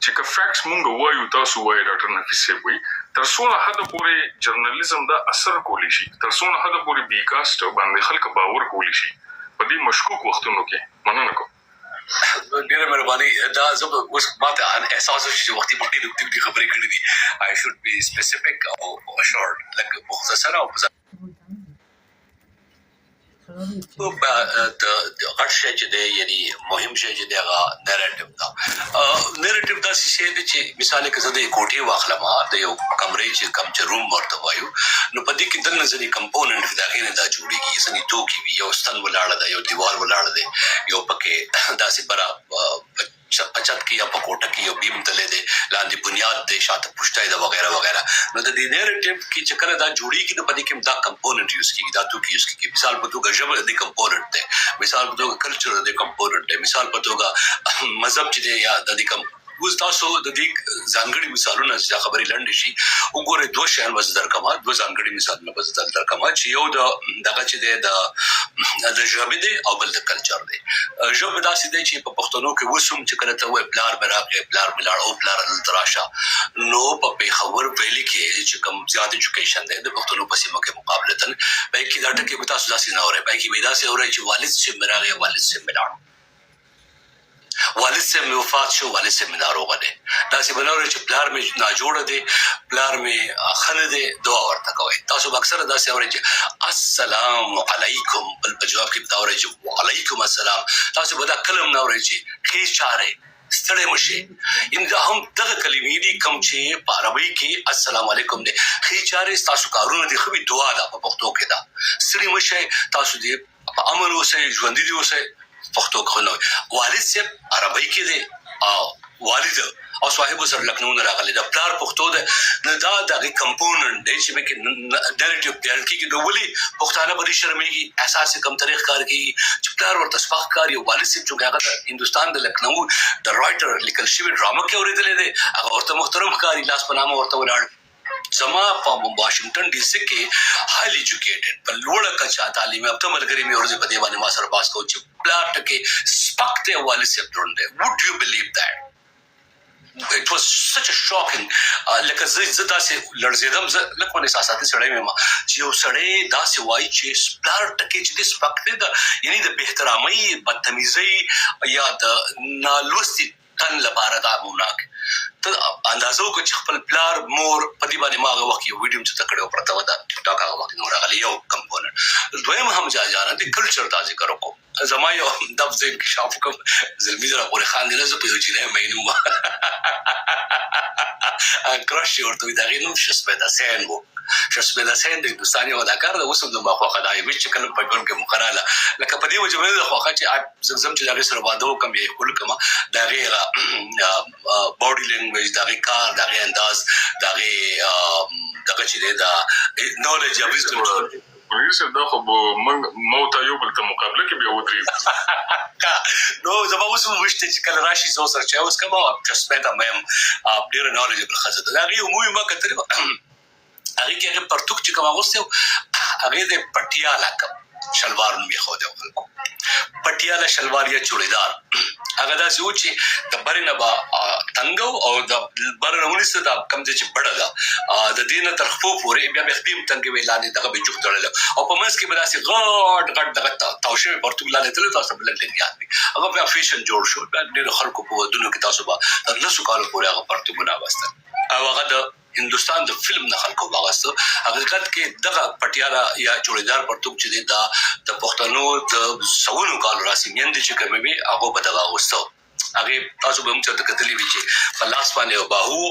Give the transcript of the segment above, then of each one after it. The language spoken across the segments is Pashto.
چې که فیکټس مونږ وایو، تاسو وایي، ډاکټر نفیس صاحب وایي، تر څونه حده پورې جرنلیزم دا اثر کولی شي، تر څونه حده پورې بیکاست باندې خلک باور کولی شي په دې مشکوک وختونو کې؟ مننه کوم. ډیره مهرباني. دا زه اوس ماته احساس وشو چې وختي مخکې د دې خبرې کړې دي. I should be specific او شارټ، لکه مختصر او د غټ شی چې دی، یعنی مهم شی چې دی، هغه narrative ده. Narrative داسې شی دی چې مثال که زه د کوټې واخلم، د یو کمرې چې کوم چې room ورته وایو، نو په دې کې دننه ځینې component د هغې نه دا جوړېږي، ځینې توکي وي. یو ستن ولاړه ده، یو دیوال ولاړ دی، یو پکې داسې بره په چت کې یا په کوټه کې یو beam تللی دی، لاندې بنیاد دی، شاته پشتای ده، وغیرہ وغیرہ. نو د دې narrative کې چې کله دا جوړیږي، نو په دې کې دا component use کیږي، دا توکي use کیږي. مثال په توګه ژبه د دې component دی، مثال په توګه کلچر د دې component دی، مثال په توګه مذهب چې دی یا د دې کم. اوس تاسو د دې ځانګړي مثالونه چې خبرې لنډې شي وګورئ، دوه شیان به زه درکوم، دوه ځانګړي مثالونه به زه درکوم چې یو د دغه چې دی د ژبې دی او بل د کلچر دی. ژبه داسې دی چې په پښتنو کې اوس هم چې کله ته وایې پلار مې راغی، پلار مې لاړ او پلار دلته راشه، نو په پېښور valley کې چې کوم زیات education دی د پښتنو په سیمه کې مقابلتاً، په کې دا ټکی به تاسو داسې نه اورئ، په کې به داسې اورئ چې والد صاحب مې راغی، والد صاحب مې لاړ، والد صاحب مې وفات شو، والد صاحب مې ناروغه دی. داسې به نه اورئ چې پلار مې ناجوړه دی، پلار مې ښه نه دی، دعا ورته کوئ. تاسو به اکثره داسې اورئ چې السلام علیکم، بل په جواب کې به دا اورئ چې وعلیکم السلام. تاسو به دا کله هم نه اورئ چې ښې چارې، ستړی مه شئ. یعنې دا هم دغه کلمې دي کوم چې په عربۍ کې السلام علیکم دی. ښې چارې، ستاسو کارونه دې ښه وي، دعا ده په پښتو کې ده. ستړي مه شئ، تاسو دې په امن اوسئ، ژوندي دې اوسئ، پښتو کې خو نه وي. والد صاحب عربۍ کې دی او والد او صاحب سره لکنو نه راغلی، دا پلار پښتو ده. نو دا د هغې component دی چې پکې narrative بیان کېږي. نو ولې پښتانه په دې شرمېږي، احساس یې کمترۍ ښکار کېږي چې پلار ورته سپک ښکاري او والد صاحب چونکې هغه د هندوستان د لکنو د writer لیکل شوي ډرامه کې اورېدلی دی، هغه ورته محترم ښکاري، لاس په نامه ورته ولاړ. زما په واشنګټن ډي سي کې highly educated، په لوړه کچه تعلیم یافته ملګري مې ورځې په دې باندې ما سره بحث کوو چې پلار ټکی سپک دی، والد صاحب دروند دی. Would you believe that? It was such a shocking، لکه زه داسې لړزېدم. زه لږ خو احساساتي سړی یم چې یو سړی داسې وایي چې پلار ټکی چې دی سپک دی، د یعنی د بې احترامۍ، بدتمیزۍ یا د نالوستي تن لپاره دا موناک ته اندازه وکړه چې خپل پلار مور په دې باندې. ما هغه وخت یو ویډیو چې ته کړې پرته وه، دا ټیک ټاک هغه وخت نو راغلی. یو component. دویم هم جاجانه د کلچر دا ذکر وکړو. زما یو دفظ انکشاف کوم، زلمی زره پورې خاندي نه، زه په یو جینۍ مین وم، crush یې ورته وي. د هغې نوم شسمیتا سین و. شسمیتا سین د هندوستان یو اداکار ده. اوس هم زما خوښه ده. ویش چې کله په ژوند کې مقراله لکه په دې وجه مې ده خوښه چې زه ځم چې د هغې سره واده وکړم یا یې ښکل کړم. د هغې هغه body language، د هغې کار، د هغې انداز، د هغې دغه چې دی، د knowledge یا wisdom. بونیری صاحب، دا خو به موږ مو ته یو بل ته مقابله کې بیا ودرېږو. نو زما اوس هم وشته چې کله راشي زه سره چای وڅښم او شسمیتا میم ډېره knowledgeable ښځه ده. د هغې یو movie ما کتلې وه، هغې کې هغې پرتوګ چې کوم اغوستی و، هغې د پټیاله کوم شلوار نوم یې ښودی و خلکو، پټیاله شلوار یا چوړیدار. هغه داسې و چې د برې نه به تنګ او د بره نه ونیسه دا کوم ځای چې بډه ده، د دې نه تر خپو پورې بیا به خپې هم تنګې وې، لاندې دغه به جوخت تړلی او په منځ کې به داسې غټ غټ دغه تاو شوی پرتوګ لاندې تللی. تاسو به لږ لږ یاد وي، هغه بیا فیشن جوړ شو. بیا ډېرو خلکو په ودونو کې تاسو به تر 10 کالو پورې هغه پرتوګونه اغوستل او هغه د هندوستان د فلم نه خلکو واغسته. حقیقت کې دغه پټیاله یا چوړیدار پرتوګ چې دی، دا د پښتنو د سوونو کالو راسي میندې چې کومې وي، هغو به دغه اغوسته. هغې تاسو به هم چېرته کتلي وي چې په لاس باندې یو باهو،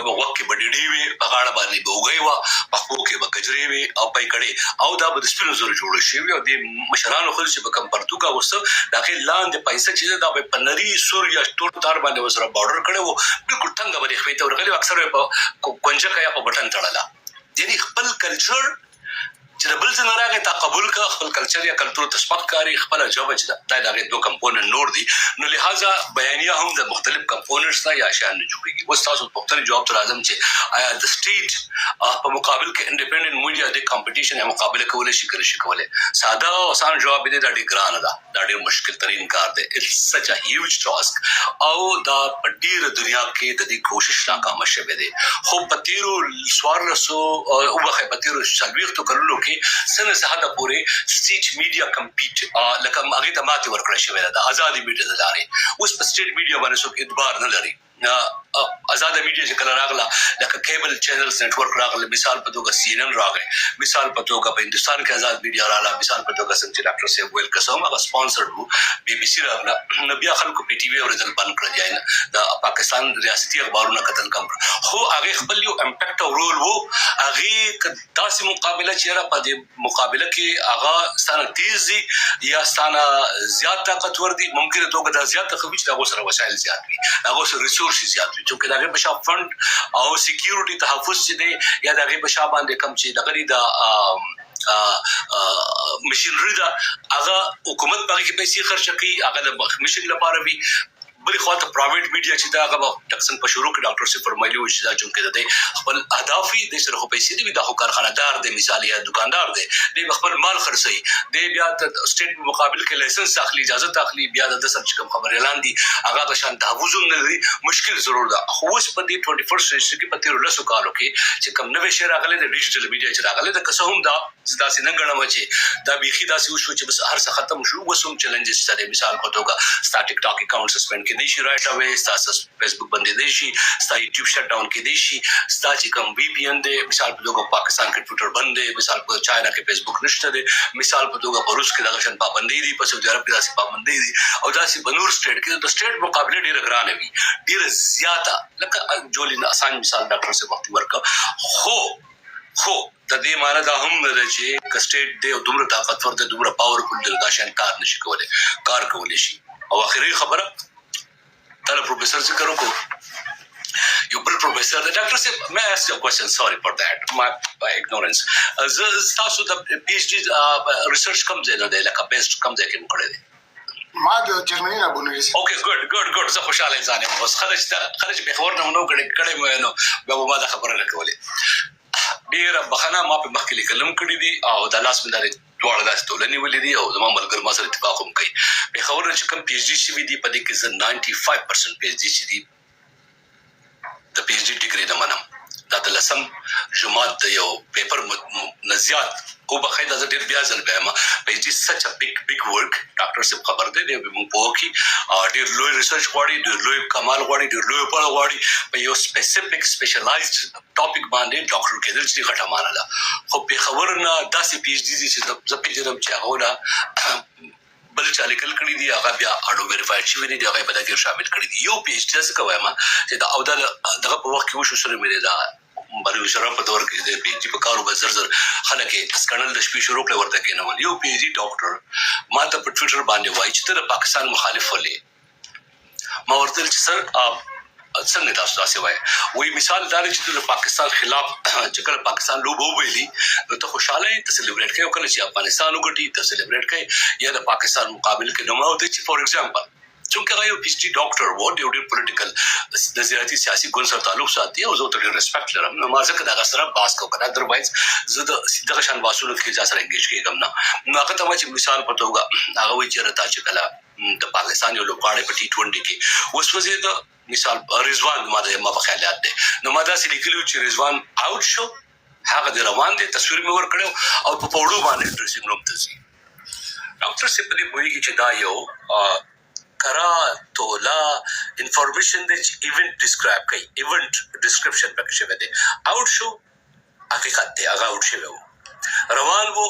په غوږ کې به ډیډې وي، په غاړه باندې به اوږۍ وه، په خپو کې به ګجرې وي او پیکړې، او دا به د سپینو زرو جوړ شوي. او دې مشرانو ښځو چې به کوم پرتوګ اغوسته، د هغې لاندې پیسه چې ده، دا به په نري سور یا تور تار باندې ورسره border کړی و، بالکل ټنګه به دې خپې ته ورغلې وه. اکثره یې په کنجکه یا په بټن تړله. یعنی خپل کلچر چې د بل ځای نه راغی، تا قبول کړه، خپل کلچر یا کلتور ته سپک ښکاري، خپله ژبه چې ده، دا د هغې دوه کمپوننټ نور دي. نو لهذا بیانیه هم د مختلف کمپوننټس نه یا شیان نه جوړېږي. اوس تاسو پوښتنې جواب ته راځم چې آیا د سټیټ په مقابل کې انډیپندنټ میډیا د کمپټیشن یا مقابله کولی شي که نه شي کولی؟ ساده او اسان جواب یې دی، دا ډېر ګرانه ده، دا ډېر مشکل ترین کار دی. It's such a huge task او دا په ډېره دنیا کې د دې کوشش ناکامه شوی دی. خو په تیرو 14، وبخښئ، په تیرو 40 کلونو کې څه نه څه حده پورې سټیټ میډیا کمپیټ، لکه هغې ته ماتې ورکړل شوې ده د ازادې میډیا د لارې. اوس په سټیټ میډیا باندې څوک اعتبار نه لري. ازاده میډیا چې کله راغله، لکه cable channels network راغله، مثال په توګه سی ان ان راغی، مثال په توګه په هندوستان کې ازاد میډیا راغله، مثال په توګه څنګه چې ډاکټر صاحب ویل، که څه هم هغه سپانسرډ وو، بي بي سي راغله، نو بیا خلکو پی ټي وي اورېدل بند کړل یا د پاکستان ریاستي اخبارونه کتل کم کړل. خو هغې خپل یو امپیکټ او رول وو. هغې که داسې مقابله چې یاره په دې مقابله کې هغه ستانه تیز دي یا ستانه زیات طاقتور دي، ممکنه توګه دا زیات ښه وي چې د هغو سره وسایل زیات وي، د هغو سره ریسورس زیات وي، چونکه د هغې په شا فنډ او سکیورټي تحفظ چې دی یا د هغې په شا باندې کوم چې دغه د مشینري ده، هغه حکومت په هغې کې پیسې خرچه کوي، هغه د مشین لپاره وي. بلې خوا ته پرایویټ میډیا چې دا هغه به څنګه په شروع کې ډاکټر صاحب فرمایلی و چې دا چونکه د خپل اهداف وي، د سره خو پیسې دي، دا خو کارخانه دار دی مثال یا دکاندار دی، دی به خپل مال خرڅوي، دی بیا د سټیټ په مقابل کې لایسنس اخلي، اجازه اخلي، بیا د سر چې کوم خبریالان دي هغه هغه شان تحفظ هم نه لري. مشکل ضرور ده. خو اوس په دې 21 سنچري کې، په تېرو 10 کالو کې چې کوم نوی شی راغلی د ډیجیټل میډیا چې راغلی ده، که څه هم دا زه داسې نه ګڼم چې دا بیخي داسې وشو چې بس هر څه ختم شو. اوس هم چیلنجز شته دی. مثال په توګه ستا ټیک ټاک اکاونټ سسپند کېدای شي رایټ اوی، ستا فیسبوک بندېدای شي، ستا یوټیوب شټ ډاون کېدای شي، ستا چې کوم وی پي ان دی، مثال په توګه پاکستان کې ټویټر بند دی، مثال په چاینا کې فیسبوک نشته دی، مثال په توګه په روس کې دغه شان پابندۍ دي، په سعودي عرب کې داسې پابندۍ دي او داسې په نور سټیټ کې. د سټیټ مقابله ډېره ګرانه وي، ډېره زیاته. لکه جولین اسان مثال ډاکټر صاحب وختي ورکړ. خو د دې معنی دا هم نه ده چې که سټیټ دی او دومره طاقتور دی، دومره پاورفul دی، دا شان کار نشي کولی، کار کولی شي. او اخري خبره تل پروفیسور ذکر وکړو، یو بل پروفیسور دی. ډاکټر صاحب، may I ask you a question؟ Sorry for that، my ignorance. زه تاسو د پی ایچ ډي ریسرچ کوم ځای نه دی، لکه بیسټ کوم ځای کې مو کړی دی؟ ما د جرمني نه بونیږي. Okay، good good good. زه خوشاله انسان یم. اوس خرج پېښور نه نو کړی کړی مې، نو بیا به ما دا خبره نه کولې. ډېره بخښنه، ما په مخکې لیکل هم کړي دي او د لاس مې دارې دواړه داسې توله نیولې دي او زما ملګرو ما سره اتفاق هم کوي. پېښور نه چې کوم پی ایچ ډي شوي دي، په دې کې زه 95% پی ایچ ډي چې دي د پی ایچ ډي ډګري نه منم. دا د لسم جماعت د یو پیپر نه زیات، وبخښئ، دا زه ډېر بیا ځل وایم، پی ایچ ډي such a big big work. ډاکټر صاحب خبر دی، دی به مونږ پوه کړي. ډېر لوی ریسرچ غواړي، ډېر لوی کمال غواړي، ډېر لوی پوهه غواړي. په یو سپیسیفیک سپیشلایزډ ټاپک باندې ډاکټر کېدل چې غټه معنا ده. خو پېښور نه داسې پی ایچ ډي دي چې زه پېژنم چې هغه نه بل چا لیکل کړي دي، هغه بیا اډو ویریفاید شوي نه دي، هغه یې په دې کې شامل کړي دي. یو پی ایچ ډي ځکه وایم چې دا او دا دغه په وخت کې وشو، سره مې دا بلوچ مشرف په دور کې د پی ایچ ډي په کارو به زر زر خلک یې سکڼل، د شپې شروع کړې ورته کېنول. یو پی ایچ ډي ډاکټر ما ته په ټویټر باندې وایي چې ته د پاکستان مخالف ولې؟ ما ورته ویل چې سر، څنګه تاسو داسې وایي؟ وایي مثال دا دی چې ته د پاکستان خلاف چې کله پاکستان لوبه وبایلي نو ته خوشحاله یې، ته سلیبریټ کوې، او کله چې افغانستان وګټي ته سلیبریټ کوې یا د پاکستان مقابل کې. نو ما ورته چې فار ایگزامپل، چونکه هغه یو پی ایچ ډي ډاکټر و، یو ډېر پولیټیکل نظریاتي سیاسي ګوند سره تعلق ساتي او زه ورته ډېر ریسپیکټ لرم، نو ما ځکه د هغه سره بحث کوم، کنه ادروایز زه د دغه شان بحثونو کې چا سره انګیج کېږم نه. نو هغه ته ما چې مثال په توګه هغه وایي چې تا چې کله د پاکستان یو لوبغاړی په ټي 20 کې وسوځېده، مثال رضوان، ما د ما په خیال یاد دی، نو ما داسې لیکلي چې رضوان اوټ شو، هغه د روان دی، تصویر مې ورکړی او په پوړو باندې ډریسینګ روم ته ځي. ډاکټر صاحب په دې پوهېږي چې دا یو کرا تولا انفارمیشن دی چې ایونت ډیسکرایب کوي، ایونت ډیسکرپشن پکې شوی دی. اوټ شو، حقیقت دی، هغه اوټ شوی و، روان وو.